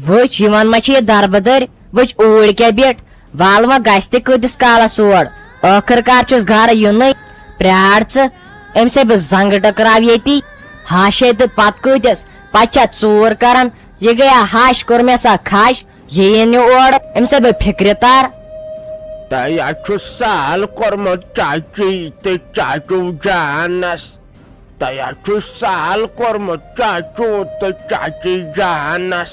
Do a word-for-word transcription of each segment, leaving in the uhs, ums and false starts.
وٕچھ، یِمن ما چھِ یہِ دربٕدٔرۍ؟ وٕچھ، اوٗرۍ کیٛاہ بیٖٹھ؟ وَل وۄنۍ گژھِ تہِ کۭتِس کالس اور؟ ٲخٕر کار چھُس گرٕ یُنٕے۔ پرٛار ژٕ، أمۍ سۭتۍ بہٕ زنٛگہٕ ٹکراو ییٚتی۔ ہاشے تہٕ پتہٕ کۭتِس؟ پتہٕ چھا ژوٗر کران؟ یہِ گٔیا ہش، کوٚر مےٚ سا کھش۔ یہِ یی نہٕ اورٕ، أمۍ سۭتۍ بہٕ فِکرِ تر۔ تۄہہِ چھُ سہل کوٚرمُت چاچی تہٕ چاچوٗ جانس۔ تۄہہِ چھُ سہل کوٚرمُت چاچوٗ تہٕ چاچی جانس۔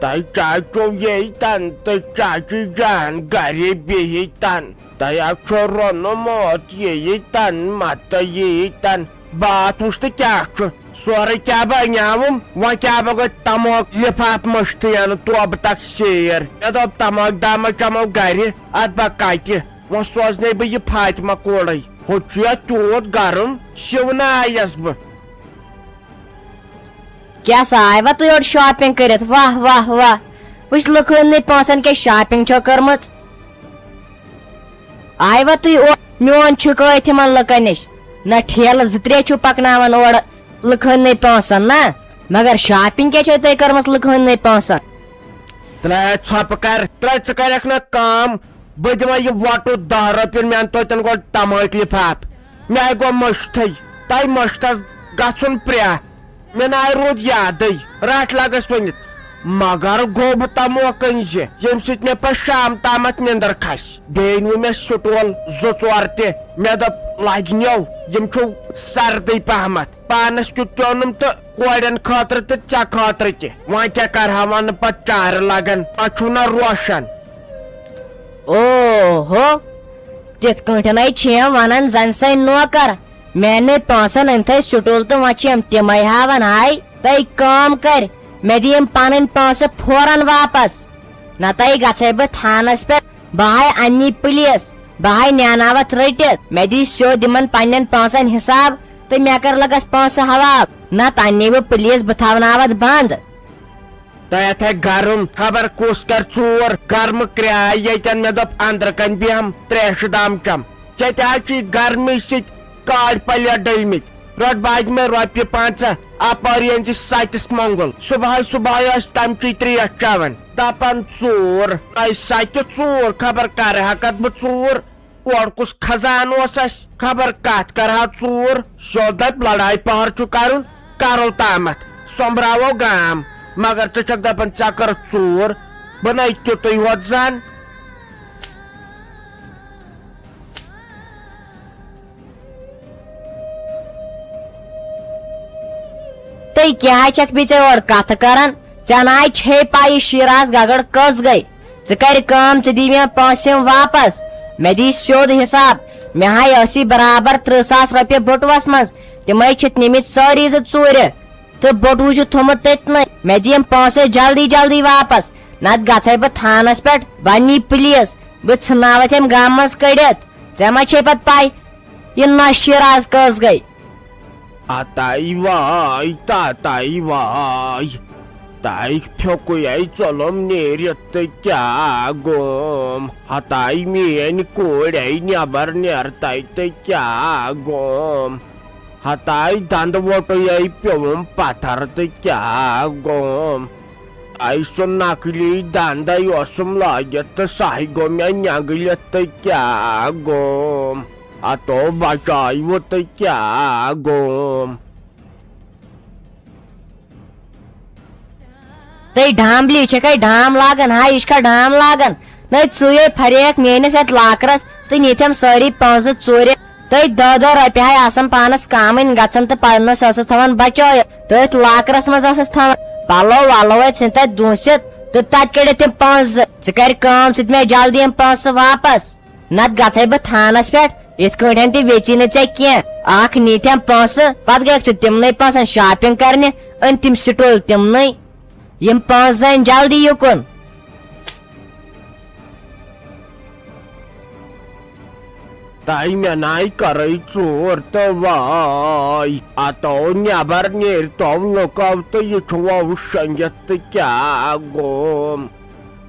تۄہہِ چاچوٗ ییٚتٮ۪ن تہٕ چاچی جان گرِ بِہِتٮ۪ن۔ تۄہہِ چھُ روٚنمُت ییٚتٮ۪ن متہٕ ییٚتٮ۪ن۔ باتھ وٕچھ تہٕ کیٛاہ چھُ؟ سورُے کیٛاہ بہٕ انیاوُم، وۄنۍ کیٛاہ بہٕ گوٚو تموک لفاف مٔشتٕے انہٕ توبہٕ تک سیر۔ مےٚ دوٚپ تموک دامہ چمو گرِ، اتھ بہٕ کتہِ؟ وۄنۍ سوزنے بہٕ یہِ فاطمہ کورے۔ ہُہ چھُ یا تیوٗت گرم، شِونہٕ آیس بہٕ۔ کیٛاہ سا آیوا تُہۍ یورٕ shopping کٔرِتھ؟ واہ، واہ، واہ۔ وٕچھ، لُکہٕ ہٕنٛدنٕے پونٛسن کیٛاہ shopping چھو کٔرمٕژ۔ آیوا تُہۍ او-، میون چھُکھ أتھۍ یِمن لُکن نِش؟ نہ ٹھیلہٕ زٕ ترٛےٚ چھِو پکناوان اورٕ لُکہٕ ہٕنٛدنٕے پونٛسن، نہ؟ مگر shopping کیٛاہ چھو تۄہہِ کٔرمٕژ لُکہٕ ہٕنٛدنٕے پونٛسن؟ ترٛےٚ ژھۄپہٕ کر، ترٛےٚ ژٕ کرکھ نہ کٲم، بہٕ دِمے یہِ وۄٹُہ دَہ رۄپیَن، مےٚ اَن توتٮ۪ن گۄڈٕ تمٲکۍ لِفاف۔ مےٚ آیہِ گوٚو مٔشتھٕے، تۄہہِ مٔشتھس گژھُن پرٛاہ۔ مےٚ نہ آیہِ روٗد یادٕے، رَٹھ لَگَس ؤنِتھ۔ مگر گوٚو بہٕ تموکَن زِ ییٚمہِ سۭتۍ مےٚ پَتہٕ شام تامَتھ نِندٕر کھسہِ۔ بیٚیہِ أنۍ وٕ مےٚ سٹول زٕ ژور تہِ۔ مےٚ دوٚپ، لَگہِ نیو، یِم چھِو سردٕے پہمَتھ۔ پانس کیُتھ تہِ اوٚنُم تہٕ کورٮ۪ن خٲطرٕ تہٕ ژےٚ خٲطرٕ تہِ۔ وۄنۍ کیٛاہ کرٕ ہا ونہٕ پتہٕ چارٕ لگان، پتہٕ چھُو نہ روشن۔ اوہو، تِتھ کٲٹھۍ ہے چھِ یِم ونان زن سٲنۍ نوکر۔ میانہِ پونٛسن أنۍ تھٲے سٹول تہٕ وۄنۍ چھِ یِم تِمے ہاوان۔ ہاے، تۄہہِ کٲم کرِ، مےٚ دِ یِم پنٕنۍ پونٛسہٕ فوراً واپس۔ نتہٕ گژھے بہٕ تھانس پٮ۪ٹھ، بہٕ ہاے انی پُلیٖس، بہٕ ہاے نیناوتھ رٔٹِتھ۔ مےٚ دی سیوٚد یِمن پننٮ۪ن پونٛسن حساب تہٕ مےٚ کر لگس پونٛسہٕ حوال، نتہٕ انے بہٕ پُلیٖس، بہٕ تھاوناوتھ بند۔ تۄہہِ اَتھے گرم، خبر کُس کر ژوٗر، گرمہٕ کرٛاے ییٚتٮ۪ن۔ مےٚ دوٚپ اندرٕ کنۍ بیٚہم ترٛیشہِ دام چم۔ ژےٚ تہِ حظ چھُے گرمی سۭتۍ کاڑۍ پلیٹ ڈٔلمٕتۍ۔ رۄٹ باجہِ مےٚ رۄپیہِ پنٛژاہ، اپٲرۍ أنۍ زِ سَتِس مۄنٛگُل۔ صُبحٲے صُبحٲے ٲسۍ تَمچی ترٛیش چٮ۪وان۔ دَپان ژوٗر، اَسہِ سَتہِ ژوٗر، خبر کَرٕ ہا کَتھ بہٕ ژوٗر۔ اورٕ کُس خزانہٕ اوس اَسہِ، خبر کَتھ کَرٕ ہا ژوٗر۔ سیوٚد دَپہِ لڑایہِ پہر چھُ کَرُن، کَرو تامَتھ، سۄمبراوو گام۔ مگر ژٕ چھَکھ دَپان ژےٚ کٔرٕتھ ژوٗر، بہٕ نَے تیُتُے ہوت زَن۔ تہٕ کیٛاہ چھکھ بِچٲرۍ اورٕ کتھٕ کران؟ ژےٚ ناے چھے پاے یہِ شیراز گگڑ کٔژ گٔے؟ ژٕ کر کٲم، ژٕ دِ مےٚ پونٛسہٕ یِم واپس۔ مےٚ دی سیوٚد حساب۔ مےٚ ہاے ٲسی برابر ترٕٛہ ساس رۄپیہِ بٔٹوس منٛز۔ تِمے چھِتھ نِمٕتۍ سٲری زٕ ژوٗرِ۔ تہٕ بوٚٹوٗ چھُ تھوٚمُت تٔتنٕے۔ مےٚ دِ یِم پونٛسہٕ جلدی جلدی واپس، نتہٕ گژھے بہٕ تھانس پٮ۪ٹھ، بہٕ نی پُلیٖس، بہٕ ژھٕنناوتھ یِم گامہٕ منٛز کٔڑِتھ۔ ژےٚ ما چھے پتہٕ پَے، یہِ نۄشہِ شیراز کٔژ گٔے؟ اتاے واے، تاتاے واے، تۄہہِ پھیوٚکُے ژوٚلُم نیٖرِتھ تہٕ کیٛاہ گوٚم؟ ہتاے میٛٲنۍ کورے نٮ۪بر نیرتَے تہٕ کیٛاہ گوٚم؟ ہتاے دندٕ ووٹُے پیوٚوُم پتھر تہٕ کیٛاہ گوٚم؟ تۄہہِ سُہ نقلی دندے اوسُم لٲگِتھ تہٕ سُہ ہے گوٚو مےٚ نینگلِتھ تہٕ کیٛاہ گوٚم؟ ہتو بچاوُ تہٕ کیٛاہ گوٚم؟ تہٕ ڈامبلی چھکھے ڈام لاگان، ہا، یہِ چھکھا ڈام لاگان؟ نٔے ژٕے فریق میٲنِس اتھ لاکرس تہٕ نِتھم سٲری پونٛسہٕ ژوٗرِ۔ تہٕ دہ دہ رۄپیہِ ہاے آسان پانس کامٕے گژھان تہٕ پننس ٲسٕس تھاوان بچٲیِتھ۔ تٔتھۍ لاکرس منٛز ٲسٕس تھاوان۔ پلو ولو ٲسۍ ژھٕنۍ تتہِ دُنٛسِتھ تہٕ تتہِ کٔڑِتھ تِم پونٛسہٕ۔ ژٕ کر کٲم، ژٕ دِ مےٚ جلدی یِم پونٛسہٕ واپس۔ نتہٕ گژھے بہٕ تھانس پٮ۪ٹھ۔ یِتھ کٲٹھۍ تہِ ویژی نہٕ ژےٚ کینٛہہ۔ اکھ نیٖتھٮ۪م پونٛسہٕ، پتہٕ گٔیکھ ژٕ تِمنٕے پونٛسن shopping کرنہِ، أنۍ تِم سٹول تِمنٕے۔ یِم پونٛسہٕ زٲنۍ جلدی یُکُن۔ تۄہہِ مےٚ ناے کرے ژوٗر تہٕ واے۔ اتو نٮ۪بر نیٖرتو لُکو تہٕ یہِ چھُ وۄنۍ شۄنٛگِتھ تہٕ کیٛاہ گوٚم؟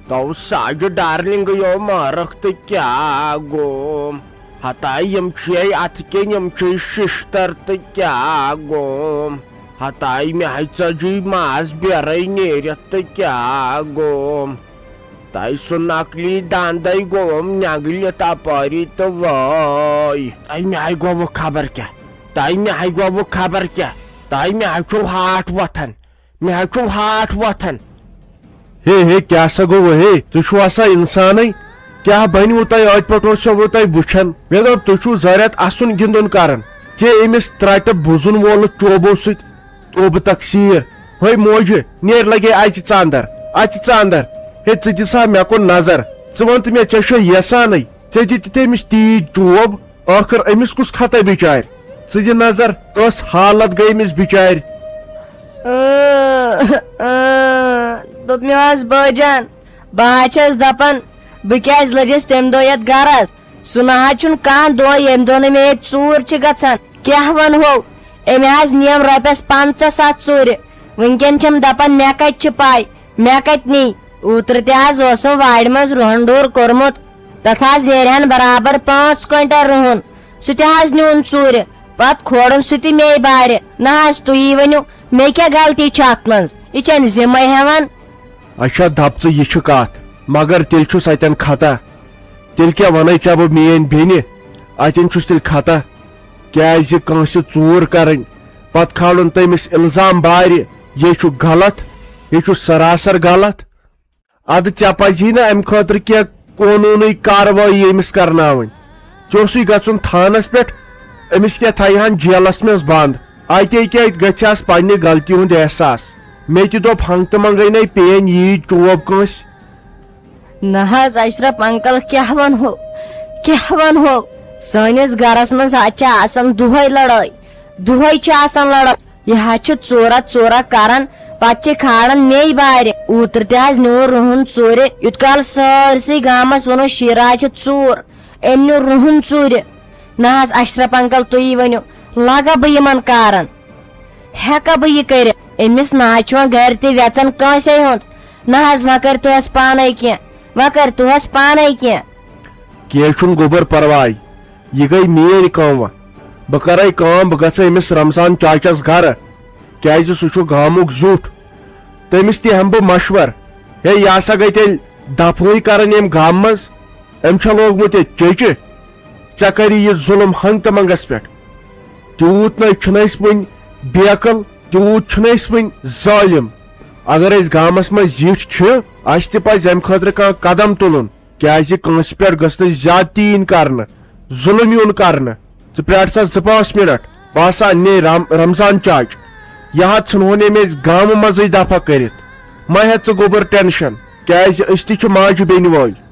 تو ساجہِ ڈارلنگو مارکھ تہٕ کیٛاہ گوٚم؟ ہتاے یِم چھے اتھٕ کِنۍ، یِم چھے ششتر تہٕ کیٛاہ گوٚم؟ ہتاے مےٚ ہاے ژٔجٕے ماز بیرے نیٖرِتھ تہٕ کیٛاہ گوٚم؟ تۄہہِ سُہ نقلی دندے گوٚم نٮ۪نٛگلِتھ اپٲری تہٕ وٲے۔ تۄہہِ مےٚ ہاے گوٚوٕ خبر کیٛاہ؟ تۄہہِ مےٚ ہاے گوٚوٕ خبر کیٛاہ؟ تۄہہِ مےٚ ہاے چھُو ہاٹھ وۄتھان، مےٚ ہاے چھُو ہاٹھ وۄتھان۔ ہے ہے، کیٛاہ سا گوٚو ہے؟ تُہۍ چھِو آسان اِنسانٕے؟ کیٛاہ بنِوٕ تۄہہِ؟ أتھۍ پٮ۪ٹھ اوسو بہٕ تۄہہِ وٕچھان۔ مےٚ دوٚپ، تُہۍ چھِو زٲرِتھ اَسُن گِنٛدُن کران۔ ژےٚ أمِس ترٛٹہِ بُزُن وولہٕ چوبو سۭتۍ توبہٕ تقصیٖر۔ ہے موجہِ، نیر لگے اَژِ ژٕ اندر، اَژِ ژٕ اندر۔ ہے، ژٕ دِ سا مےٚ کُن نظر۔ ژٕ وَن تہٕ مےٚ، ژےٚ چھےٚ یژھانٕے ژےٚ دِتہِ تٔمِس تیٖتۍ چوب؟ ٲخٕر أمِس کُس خطا بِچارِ؟ ژٕ دِ نظر، کۄس حالت گٔے أمِس بِچارِ۔ اۭں، اۭں، دوٚپ مےٚ حظ بٲجان، بہٕ حظ چھَس دَپان، بہٕ کیٛازِ لٔجِس تَمہِ دۄہ یَتھ گَرَس؟ سُہ نہ حظ چھُنہٕ کانٛہہ دۄہ ییٚمہِ دۄہ نہٕ مےٚ ییٚتہِ ژوٗر چھِ گژھان۔ کیٛاہ وَنہو؟ أمۍ حظ نِیَم رۄپیَس پنٛژاہ ساس ژوٗرِ۔ وٕنۍکٮ۪ن چھَم دَپان، مےٚ کَتہِ چھِ پَے؟ مےٚ کَتہِ نی؟ اوترٕ تہِ حظ اوسُم وارِ منٛز رُہَن ڈوٗر کوٚرمُت۔ تَتھ حظ نیرِہَن برابر پانٛژھ کویِنٹَل رُہُن۔ سُہ تہِ حظ نیوٗن ژوٗرِ۔ پَتہٕ کھولُن سُہ تہِ مے بارِ۔ نہ حظ، تُہی ؤنِو، مےٚ کیٛاہ غلطی چھِ اَتھ منٛز؟ یہِ چھَنہٕ ذِمَے ہٮ۪وان۔ اچھا، دَپ ژٕ، یہِ چھِ کَتھ۔ مگر تیٚلہِ چھُس اَتٮ۪ن خطا۔ تیٚلہِ کیٛاہ وَنَے ژےٚ بہٕ میٛٲنۍ بیٚنہِ؟ اَتٮ۪ن چھُس تیٚلہِ خطا۔ کیٛازِ کٲنٛسہِ ژوٗر کَرٕنۍ، پَتہٕ کھالُن تٔمِس اِلزام بارِ، یے چھُ غلط، یے چھُ سراسر غلط۔ اَدٕ ژےٚ پَزی نہٕ اَمہِ خٲطرٕ کینٛہہ قونوٗنٕے کاروٲیی أمِس کرناوٕنۍ۔ ژےٚ اوسُے گژھُن تھانس پٮ۪ٹھ، أمِس کیٛاہ تھایہِ ہن جیلس منٛز بنٛد۔ اَتے کیٛاہ گژھِ ہس پننہِ غلطی ہُنٛد احساس؟ مےٚ تہِ دوٚپ ہنٛگتہٕ منٛگے نے پین ییٖتۍ چوب کٲنٛسہِ۔ نہ حظ اشرف انکل، کیٛاہ ونہو، کیٛاہ ونہو؟ سٲنِس گرس منٛز حظ چھِ آسان دۄہے لڑٲے، دۄہے چھِ آسان لڑٲے۔ یہِ حظ چھِ ژوٗرا ژوٗرا کران، پتہٕ چھِ کھالان مے بارِ۔ اوترٕ تہِ حظ نیوٗ رُہُن ژوٗرِ، یوٗت کال سٲرسٕے گامس ووٚنُس، شیٖرا چھِ ژوٗر، أمۍ نیوٗ رُہُن ژوٗرِ۔ نہ حظ اشرف انکل، تُہی ؤنِو، لگا بہٕ یِمن کارن؟ ہٮ۪کا بہٕ یہِ کٔرِتھ؟ أمِس نہ حظ چھُ وۄنۍ گرِ تہِ وٮ۪ژن کٲنٛسے ہُنٛد۔ نہ حظ، وۄنۍ کٔرۍ توہس پانے کینٛہہ، وۄنۍ کٔرۍ توہس پانے کینٛہہ۔ کینٛہہ چھُنہٕ گوٚبُر پرواے، یہِ گٔے میٲنۍ کٲم۔ وۄنۍ بہٕ کرے کٲم، بہٕ گژھٕ أمِس رمضان چاچس گرٕ، کیازِ سُہ چھُ گامُک زیُٹھ۔ تٔمِس تہِ ہٮ۪مہٕ بہٕ مشور۔ ہے، یہِ ہسا گٔے تیٚلہِ دفعٕے کرٕنۍ ییٚمہِ گامہٕ منٛز۔ أمۍ چھا لوگمُت ییٚتہِ چیٚچہِ؟ ژےٚ کری یہِ ظُلم ہنٛگتہٕ منٛگس پٮ۪ٹھ۔ تیوٗت نَے چھِنہٕ أسۍ وٕنہِ بیقل، تیوٗت چھِنہٕ أسۍ وٕنہِ ظٲلِم۔ اگر أسۍ گامس منٛز زِٹھۍ چھِ، اَسہِ تہِ پزِ امہِ خٲطرٕ کانٛہہ قدم تُلُن، کیازِ کٲنٛسہِ پٮ۪ٹھ گٔژھ نہٕ زیادتی یِنۍ کرنہٕ، ظُلم یُن کرنہٕ۔ ژٕ پرٛار سا زٕ پانٛژھ مِنٹ، بہٕ ہسا اَنہٕ نے رم-، رمضان چاچ، یہِ ہا ژھٕنہون أمۍ أسۍ گامہٕ منٛزٕے دفع کٔرِتھ۔ مہ ہےٚ ژٕ گوٚبُر ٹینشن، کیازِ أسۍ تہِ چھِ ماجہِ بیٚنہِ وٲلۍ۔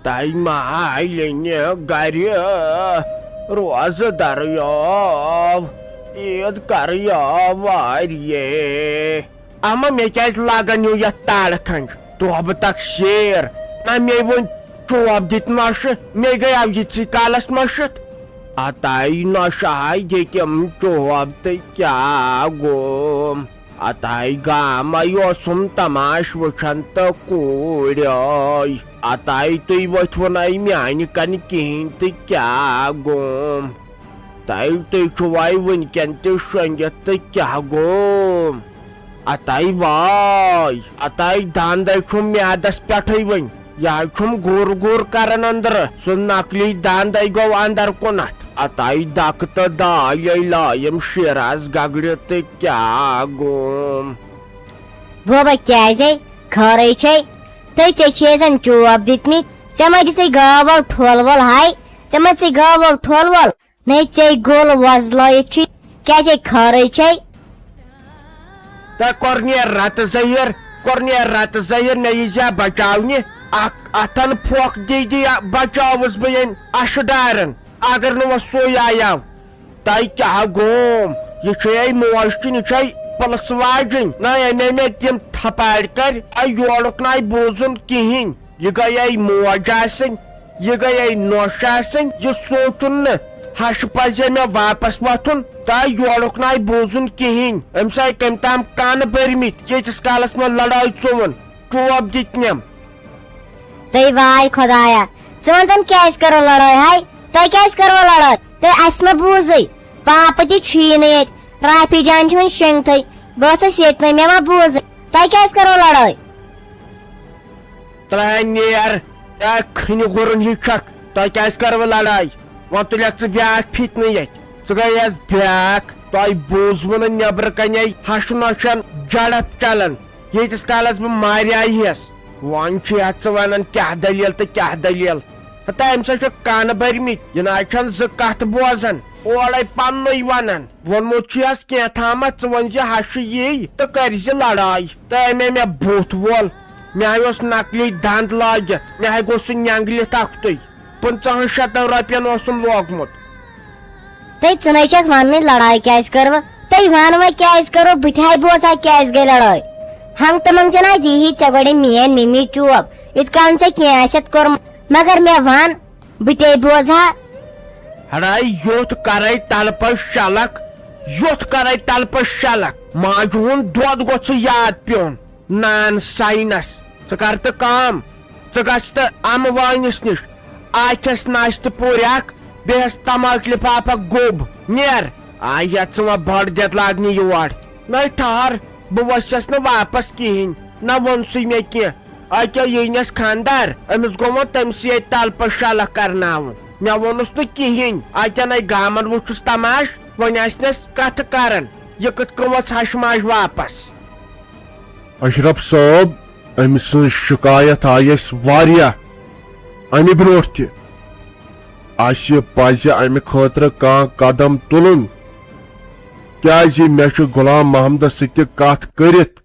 تۄہہِ ما آیہِ نہٕ گرِ روزٕ دریاو؟ عید کریا واریے۔ اما مےٚ کیازِ لگان یِو یتھ تاڑٕ کھنٛج؟ توبہٕ تک شیر، نہ مے ووٚن چوب دِتۍ نۄشہِ، مے گٔیاو یِتسٕے کالس نۄشہِ۔ اتاے نۄشہِ ہاے دِتِم چوب تہٕ کیٛاہ گوٚم؟ اتاے گامے اوسُم تماش وٕچھان تہٕ کوٗرۍ ٲے۔ اتاے تُہۍ ؤتھوٕ نَے میانہِ کنہِ کِہیٖنۍ تہٕ کیٛاہ گوٚم؟ تۄہہِ، تُہۍ چھِوَے وٕنکٮ۪ن تہِ شۄنٛگِتھ تہٕ کیٛاہ گوٚو؟ اتاے واے، اتاے دنٛدے چھُم میادس پٮ۪ٹھٕے وٕنۍ۔ یہِ حظ چھُم گُر گُر کران أنٛدرٕ۔ سُہ نقلی دنٛدے گوٚو اندر کُنتھ۔ اتاے دکہٕ تہٕ دالے لایِم شیٖرس گگرِ تہٕ کیٛاہ گوٚم؟ بوبا، کیٛازے؟ خٲرٕے چھے؟ تہٕ ژےٚ چھے زن چوب دِتمٕتۍ۔ ژےٚ ما دِژٕے گٲو وٲو ٹھۄل وۄل ہاے؟ ژےٚ ما ژےٚ گٲو وٲو ٹھۄل وۄل؟ نے ژے گوٚل وۄزلٲیِتھ چھُے، کیٛازے خٲرٕے چھے؟ تہ کوٚر نے رتہٕ زٔہِر، کوٚر نے رتہٕ زٔہِر، مےٚ یی زِ بچاونہِ۔ اکھ اتھن پھۄکھ دی دی بچاوُس بہٕ ییٚمۍ اشہٕ ڈارن، اگر نہٕ وۄنۍ سُے آیاو۔ تۄہہِ کیٛاہ گوم؟ یہِ چھے موج کِنہٕ یہِ چھے پلس واجِنۍ؟ نہ، أمۍ مےٚ تِم تھپارِ کرِ، اے یورُک ناے بوٗزُن کِہیٖنۍ۔ یہِ گٔیے موج آسٕنۍ، یہِ گٔیے نۄش آسٕنۍ، یہِ سونٛچُن نہٕ۔ ہشہِ پزے مےٚ واپس وۄتھُن، تہٕ یورُک ناے بوٗزُن کِہیٖنۍ۔ أمِس آے کٔمۍ تام کانہٕ بٔرمٕتۍ، ییٖتِس کالس مےٚ لڑٲے ژوٚوُن، چوب دِتنٮ۪م۔ تہٕ واے خۄدایا، ژٕ وَن تَم کیٛازِ کٔرٕو لڑٲے ہاے؟ تۄہہِ کیٛازِ کٔروٕ لڑٲے؟ تۄہہِ اَسہِ مہ بوٗزٕے؟ پاپہٕ تہِ چھُیی نہٕ ییٚتہِ، رافی جان چھِ وۄنۍ شۄنٛگتھٕے۔ بہٕ ٲسٕس ییٚتنٕے، مےٚ ما بوٗز؟ تۄہہِ کیٛازِ کٔرٕو لڑٲے؟ ترٛےٚ نیر، یا کھنہِ گُرُن ہیوٗ چھکھ، تۄہہِ کیٛازِ کٔروٕ لڑٲے؟ وۄنۍ تُلکھ ژٕ بیٛاکھ فِتنہٕ ییٚتہِ۔ ژٕ گٔیَس بیٛاکھ، تۄہہِ بوٗزوٕ نہٕ نیٚبرٕ کَنے ہَشہٕ نۄشَن جھڑپ چلان۔ ییٖتِس کالس بہٕ مارے ہیس، وۄنۍ چھُ یتھ ژٕ ونان کیٛاہ دٔلیٖل تہٕ کیٛاہ دٔلیٖل؟ ہتا أمۍ سا چھِ کانہٕ بٔرمٕتۍ، یہِ نہ حظ چھَنہٕ زٕ کتھٕ بوزان، اورے پننُے ونان۔ ووٚنمُت چھُ یس کینٛہہ تامتھ، ژٕ ؤنۍ زِ ہشہِ یی تہٕ کٔرۍ زِ لڑاے۔ تہٕ أمۍ مےٚ بُتھ وول، مےٚ ہاے اوس نقلی دند لٲگِتھ، مےٚ ہاے گوٚو سُہ نینگلِتھ اکھتُے۔ پٕنٛژٕہن شتن رۄپین اوسُم لوگمُت۔ تہٕ ژٕ نَے چھَکھ وَننٕے لڑاے کیٛازِ کٔروٕ؟ تہٕ وَن وۄنۍ کیٛازِ کٔروٕ؟ بہٕ تہِ ہاے بوزٕ ہا کیٛازِ گٔے لڑٲے۔ ہنٛگ تہٕ منٛگ تہِ نَے دیٖہی ژےٚ گۄڈَے میٛٲنۍ مِمی چوب، یُتھ کال نہٕ ژےٚ کینٛہہ آسٮ۪تھ کوٚرمُت۔ مگر مےٚ وَن، بہٕ تے بوزٕ ہا۔ ہڑاے یوٚتھ کرے تلہٕ پتہٕ شلکھ، یوٚتھ کرے تلہٕ پتہٕ شلکھ۔ ماجہِ ہُنٛد دۄد گوٚژھ ژٕ یاد پیوٚن۔ نان ساینس۔ ژٕ کر تہٕ کٲم، ژٕ گژھ تہٕ امہٕ وٲنِس نِش، آکھٮ۪س ناشتہٕ پوٗرِ اکھ، بیٚہس تماکھ لفافہٕ گوٚب، نیر۔ آ، یتھ ژٕ وۄنۍ بٔڑ دِتھ لاگنہِ یور۔ نَے ٹھہر، بہٕ وسٮ۪س نہٕ واپس کِہیٖنۍ، نہ ووٚن سُے مےٚ کینٛہہ۔ أکیٛاہ ییٚنٮ۪س خانٛدار، أمِس گوٚو وۄنۍ تٔمۍ سٕے اَتہِ تلہٕ پتہٕ شلکھ کرناوُن۔ مےٚ ووٚنُس نہٕ کِہیٖنۍ، اَتٮ۪ن ہے گامن وُچھُس تماش، وۄنۍ آسہِ نس کتھٕ کران، یہِ کِتھ کٔنۍ وٲژ ہشہِ ماجہِ واپس؟ اشرف صٲب، أمۍ سٕنٛز شکایت آیہِ اَسہِ واریاہ اَمہِ برٛونٛٹھ تہِ۔ اَسہِ پَزِ اَمہِ خٲطرٕ کانٛہہ قدم تُلُن، کیٛازِ مےٚ چھُ غلام محمدس سۭتۍ تہِ کتھ کٔرِتھ۔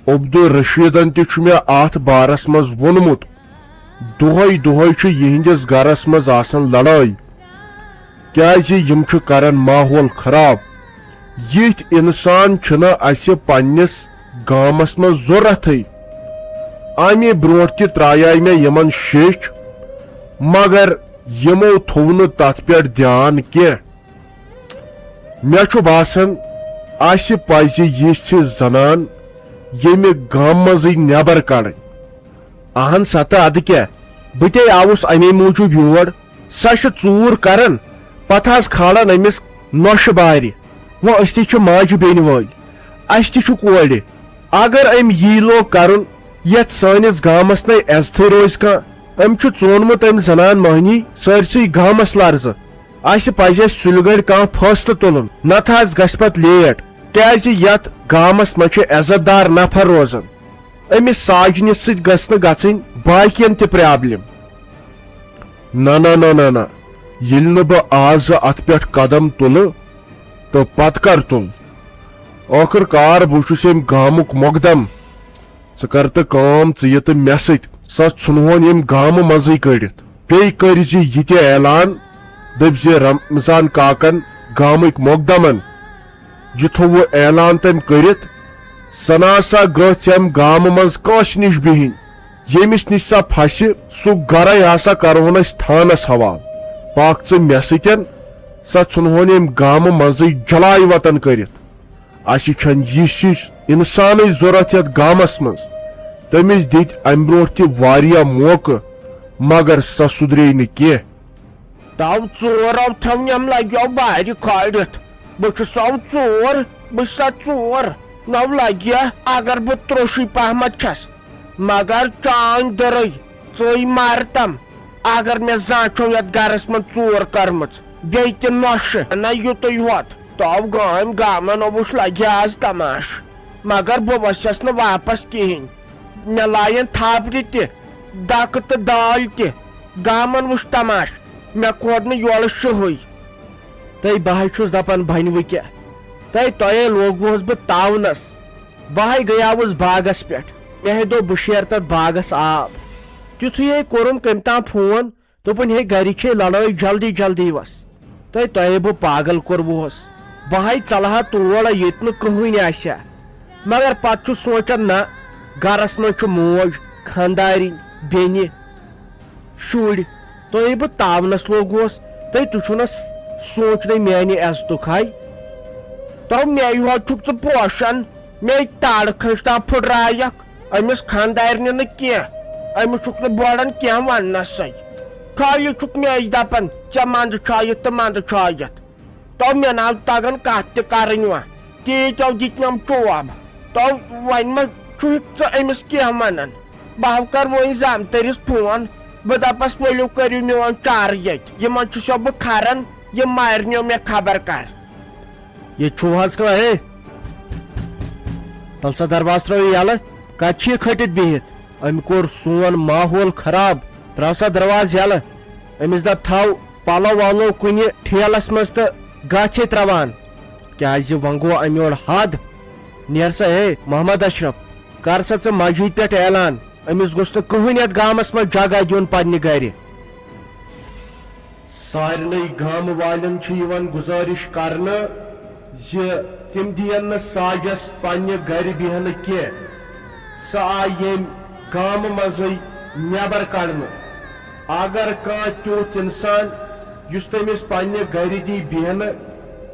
عبدالرشیدن تہِ چھُ مےٚ اَتھ بارس منٛز ووٚنمُت۔ دۄہے دۄہے چھُ یِہنٛدِس گرس منٛز آسان لڑٲے، کیازِ یِم چھِ کران ماحول خراب۔ یِتھۍ انسان چھِنہٕ اسہِ پننِس گامس منٛز ضرورتھٕے۔ امہِ برونٛٹھ تہِ ترایے مےٚ یِمن شیٚچھ، مگر یِمو تھوو نہٕ تتھ پٮ۪ٹھ دیان کینٛہہ۔ مےٚ چھُ باسان، اسہِ پزِ یِژھ زنان ییٚمہِ گامہٕ منٛزٕے نٮ۪بر کڑٕنۍ۔ اہن سا تہٕ ادٕ کیٛاہ، بہٕ تے آوُس امے موٗجوٗب یور۔ سۄ چھِ ژوٗر کران، پتہٕ حظ کھالان أمِس نۄشہِ بارِ۔ وۄنۍ أسۍ تہِ چھِ ماجہِ بیٚنہِ وٲلۍ، اسہِ تہِ چھُ کورِ۔ اگر أمۍ یی لوگ کرُن، یتھ سٲنِس گامس نَے عزتھٕے روزِ کانٛہہ۔ أمۍ چھُ ژونمُت أمۍ زنان مٔہنی سٲرسٕے گامس لرزٕ۔ اسہِ پزِ اسہِ سُلہِ گٲڑۍ کانٛہہ فٲصلہٕ تُلُن، نتہٕ حظ گژھِ پتہٕ لیٹ، کیازِ یتھ گامس منٛز چھِ عزت دار نفر روزان۔ أمِس ساجنہِ سۭتۍ گژھِ نہٕ گژھٕنۍ باقین تہِ پرابلم۔ نہ، نہ، نہ، نہ، نہ۔ ییٚلہِ نہٕ بہٕ آزٕ اتھ پٮ۪ٹھ قدم تُلہٕ، تہٕ پتہٕ کر تُل؟ ٲخٕر کار بہٕ چھُس ییٚمہِ گامُک مۄقدم۔ ژٕ کر تہٕ کٲم، ژٕ یہِ تہٕ مےٚ سۭتۍ۔ سۄ ژھُنہون ییٚمہِ گامہٕ منٛزٕے کٔڑِتھ۔ بیٚیہِ کٔرۍ زِ یہِ تہِ اعلان، دٔپۍ زِ رمضان کاکن گامٕکۍ مۄقدمن، یہِ تھوٚوُ اعلان تٔمۍ کٔرِتھ، سۄ نہ سا گٔژھ ییٚمہِ گامہٕ منٛز کٲنٛسہِ نِش بِہِنۍ۔ ییٚمِس نِش سۄ پھسہِ، سُہ گرے ہسا کرہون أسۍ تھانس حوالہٕ۔ پکھ ژٕ مےٚ سۭتٮ۪ن، سۄ ژھُنہون ییٚمہِ گامہٕ منٛزٕے جلاے وطن کٔرِتھ۔ اسہِ چھنہٕ یِژھ ہِش انسانٕچ ضرورت یتھ گامس منٛز۔ تٔمِس دِتۍ امہِ برونٛٹھ تہِ واریاہ موقعہٕ، مگر سۄ سُدرے نہٕ کینٛہہ۔ تو ژورو تھونیم لگیو بارِ کھٲلِتھ۔ بہٕ چھُسو ژور، بہٕ چھُسا ژور؟ نو لگیا، اگر بہٕ تروٚشُے پہمتھ چھَس، مگر چانۍ دٔرٕے، ژٕے مارتم۔ اگر مےٚ زانٛہہ چھو یتھ گرس منٛز ژور کٔرمٕژ، بیٚیہِ تہِ نۄشہِ، نہ یُتُے ہوت، تو گامۍ گامن اوبُش لگیا از تماش۔ مگر بہٕ وسٮ۪س نہٕ واپس کِہیٖنۍ۔ مےٚ لایَن تھاپرِ تہِ، دَکہٕ تہٕ دالۍ تہِ۔ گامَن وُچھ تماش، مےٚ کھوٚر نہٕ یورٕ شُہٕے۔ تہٕ بہٕ ہَے چھُس دَپان، بَنہِ وۄنۍ کیٛاہ؟ تہٕ تۄہے لوگوہَس بہٕ تاونَس۔ بہٕ ہَے گٔیاوُس باغَس پٮ۪ٹھ۔ مےٚ ہے دوٚپ، بہٕ شیرٕ تَتھ باغَس آب۔ تیُتھُے ہے کوٚرُم کٔمۍ تام فون، دوٚپُن، ہے، گرِچ چھے لڑٲے، جلدی جلدی وس۔ تہٕ تۄہے بہٕ پاگل کوٚروُہس۔ بہٕ ہاے ژلہٕ ہا تور، ییٚتہِ نہٕ کٕہٕنۍ آسہِ ہا۔ مگر پتہٕ چھُس سونٛچان، نہ، گرس منٛز چھُ موج، خانٛدارِنۍ، بیٚنہِ، شُرۍ۔ تۄہے بہٕ تاونس لوگوس، تہٕ تُہۍ چھُو نہ سونٛچنٕے میانہِ عزتُک ہاے۔ تو مے یوت چھُکھ ژٕ پوشان۔ مے تاڑ کھنٛج تام پھُٹرایکھ، أمِس خانٛدارنہِ نہٕ کینٛہہ، أمِس چھُکھ نہٕ بوران کینٛہہ وننسٕے۔ خٲلی چھُکھ مے دپان، ژےٚ منٛدٕ چھٲیِتھ تہٕ منٛدٕ چھٲیِتھ۔ تو مےٚ ناو تگان کتھ تہِ کرٕنۍ وۄنۍ۔ تی تو دِتنم چوب۔ تو وۄنۍ ما چھُکھ ژٕ أمِس کینٛہہ ونان؟ بہٕ ہا کرٕ وۄنۍ زامتٕرِس فون، بہٕ دپس، ؤلِو کٔرِو میون چارٕ ییٚتہِ، یِمن چھُسو بہٕ کھران، یِم مارنیو مےٚ خبر کر۔ ییٚتہِ چھُو حظ کانٛہہ؟ ہے، تَل سا دروازٕ ترٛٲوِو یَلہٕ۔ کَتہِ چھِ یہِ کھٔٹِتھ بِہِتھ؟ أمۍ کوٚر سون ماحول خراب۔ ترٛاو سا دروازٕ یَلہٕ۔ أمِس دَپ تھاو پَلو وَلو کُنہِ ٹھیلَس منٛز تہٕ گژھ ہے ترٛاوان۔ کیٛازِ وۄنۍ گوٚو اَمہِ یورٕ حد۔ نیر سا ہے محمد اشرف، کر سا ژٕ مسجد پٮ۪ٹھ اعلان۔ أمِس گوٚژھ نہٕ کٕہٕنۍ یَتھ گامَس منٛز جگہ دیُن پنٛنہِ گرِ۔ سارنٕے گامہٕ والٮ۪ن چھُ یِوان گُزٲرِش کرنہٕ زِ تِم دِیَن نہٕ ساجس پننہِ گرِ بیہنہٕ کینٛہہ۔ سۄ آیہِ ییٚمہِ گامہٕ منٛزٕے نٮ۪بر کڑنہٕ۔ اگر کانٛہہ تیُتھ انسان یُس تٔمِس پننہِ گرِ دی بیہنہٕ،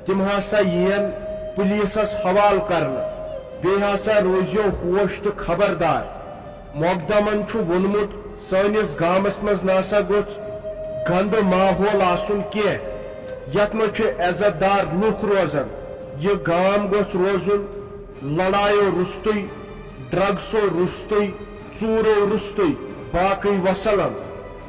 تِم ہسا یِیَن پُلیٖسس حوالہٕ کرنہٕ۔ بیٚیہِ ہسا روٗزِو ہوش تہٕ خبردار۔ مقدمن چھُ ووٚنمُت، سٲنِس گامس منٛز ناسا گوٚژھ گندٕ ماحول آسُن کینٛہہ، یتھ منٛز چھِ عزت دار لُکھ روزان۔ یہِ گام گوٚژھ روزُن لڑایو روٚستُے، ڈرگسو روٚستُے، ژوٗرو روٚستُے۔ باقٕے وسلام۔